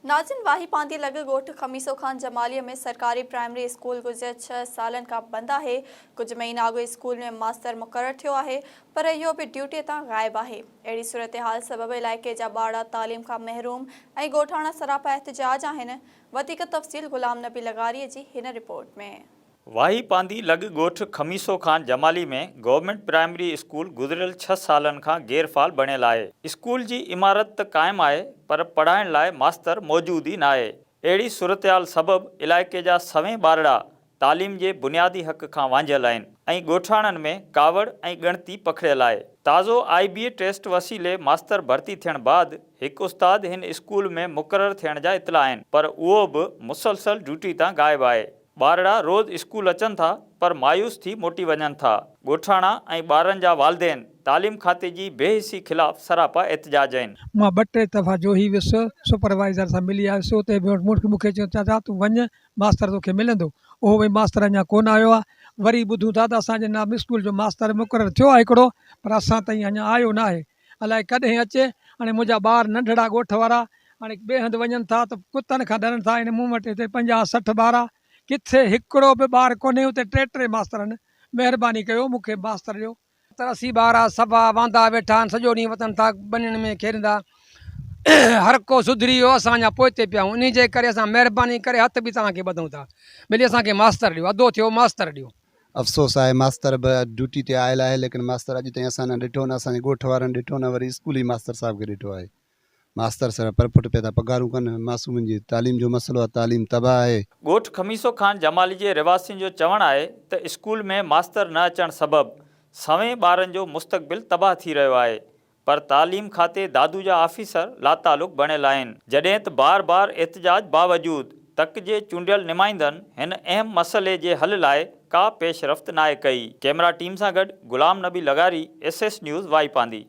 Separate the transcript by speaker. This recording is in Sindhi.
Speaker 1: ناظم واهي پانڌي لڳ ڳوٺ خميسو خان جمالي ۾ سرڪاري پرائمري اسڪول گذريل ڇهه سالن کان بند آهي، ڪجهه مهينا اڳ اسڪول ۾ ماستر مقرر ٿيو آهي پر اهو به ڊيوٽي تان غائب آهي، اهڙي صورتحال سبب علائقي جا ٻارڙا تعليم کان محروم ۽ ڳوٺاڻا سراپا احتجاج آهن، وڌيڪ تفصيل غلام نبي لغاري جي هن رپورٽ ۾.
Speaker 2: واهي پانڌي لڳ ڳوٺ Khamiso Khan Jamali ۾ government primary school گذريل ڇهه سالن کان غير فعال بڻيل آهي. اسڪول جي عمارت ته قائم آهي پر پڙهائڻ لاء ماستر موجود ئي ناهي. اهڙي صورتحال سبب علائقي جا سوين ٻارڙا تعليم جي بنيادي حق کان وانجهيل آهن ۽ ڳوٺاڻن ۾ ڪاوڙ ۽ ڳڻتي پکڙيل آهي. تازو آء بي اي ٽيسٽ وسيلي ماستر ڀرتي ٿيڻ بعد هڪ استاد هن اسڪول ۾ مقرر ٿيڻ جا اطلاع آهن پر اهو به مسلسل ڊيوٽي تان غائب آهي. ٻارڙا روز اسڪول اچن ٿا پر مايوس ٿي موٽي وڃن ٿا. ڳوٺاڻا ۽ ٻارن جا والدين تعليم کاتي جي بي حسي خلاف سراپا احتجاج آهن.
Speaker 3: مان ٻه ٽي دفعا جوهي ويس، سپروائيزر سان ملي آيس، اتي به مون کي چيو چاچا تون وڃ ماستر توکي ملندو. اهو به ماستر اڃا ڪونه آيو آهي. وري ٻڌون ٿا ته اسان جي نام اسڪول جو ماستر مقرر ٿيو آهي هڪڙو پر اسان تائين اڃا آيو ناهي. الائي ڪڏهن اچي. هاڻي منهنجا ٻار ننڍڙا ڳوٺ وارا هاڻي ٻئي هنڌ وڃن ٿا ته ڪتن کان ڏرن ٿا. هن مون وٽ هتي 50 60 ٻار آ. ڪٿي هڪڙو به ٻار ڪونهي اتي ٽي ٽي ماستر آهن. مهرباني ڪيو مون کي ماستر ڏيو. 70 80 ٻار آ سڀ آ واندا ويٺا آهن سڄو ڏينهن وتن ٿا ٻنين ۾ کيڏندا. هر ڪو سڌري ويو اسان اڃا پوئتي پيا آهيون انهي جي ڪري اسان مهرباني ڪري هٿ به توهان کي ٻڌون ٿا ٻيلي اسان کي ماستر ڏيو اڌو ٿيو ماستر ڏيو.
Speaker 4: افسوس آهي ماستر به ڊيوٽي تي آيل آهي ليڪن ماستر اڄ تائين اسان نه ڏٺو نه اسان جي ڳوٺ وارن ڏٺو نه وري اسڪولي ماستر صاحب کي ڏٺو آهي ماستر سر پرپٺ پيا ٿا پگهارون ڪن معصومن جي تعليم جو مسئلو آهي تعليم تباهه آهي.
Speaker 2: ڳوٺ خميسو خان جمالي جي رهواسين جو چوڻ آهي ته اسڪول ۾ ماستر نه اچڻ سبب سوين ٻارن جو مستقبل تباهه ٿي رهيو آهي پر تعليم کاتي دادو جا آفيسر لاتعلق بڻيل آهن، جڏهن ته بار بار احتجاج باوجود تڪ جي چونڊيل نمائندن هن اهم مسئلي جي حل لاء ڪا پيش رفت ناهي ڪئي. ڪئميرا ٽيم سان گڏ غلام نبي لغاري، ايس ايس نيوز، وائي پانڌي.